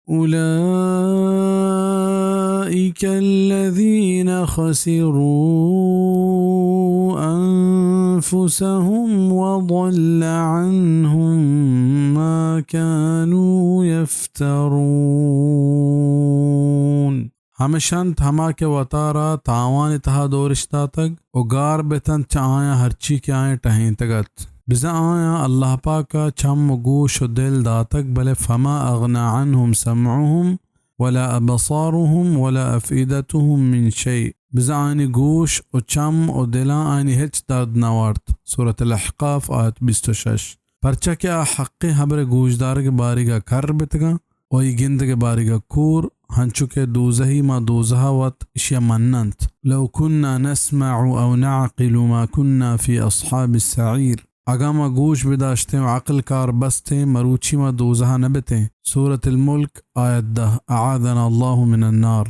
أولئك الذين خسروا أنفسهم وضل عنهم ما كانوا يفترون۔ ہمش انت ہما کہ وتارا تاوان تہا دورش داتگ و گار بتنت چہ آیاں ہرچی کہ آیاں ٹہینتگ ات۔ بزاں آیاں اللہ پاکا چم و گوش و دل داتگ، بلے فما اغنى عنهم سمعهم ولا ابصارهم ولا افئدتهم من شيء۔ بزاں آیانی گوش و چم و دلاں آیانی ہچ درد نہ وارت۔ سورة الاحقاف، آیت بیست و شش۔ پرچا کہ آ حقیں ہبر گوشدارگ باریگا کر بتگاں و ای گندگ باریگا کور، ہنچو کہ دوزہی ما دوزہا وت اشیا مننت۔ لو كنا نسمع او نعقل ما كنا في اصحاب السعير۔ اگاں ما گوش بداشتیں و عقل کار بستیں، مروچی ما دوزہا نہ بتیں۔ سورة الملک، آیت دہ، اعاذنا اللہ من النار۔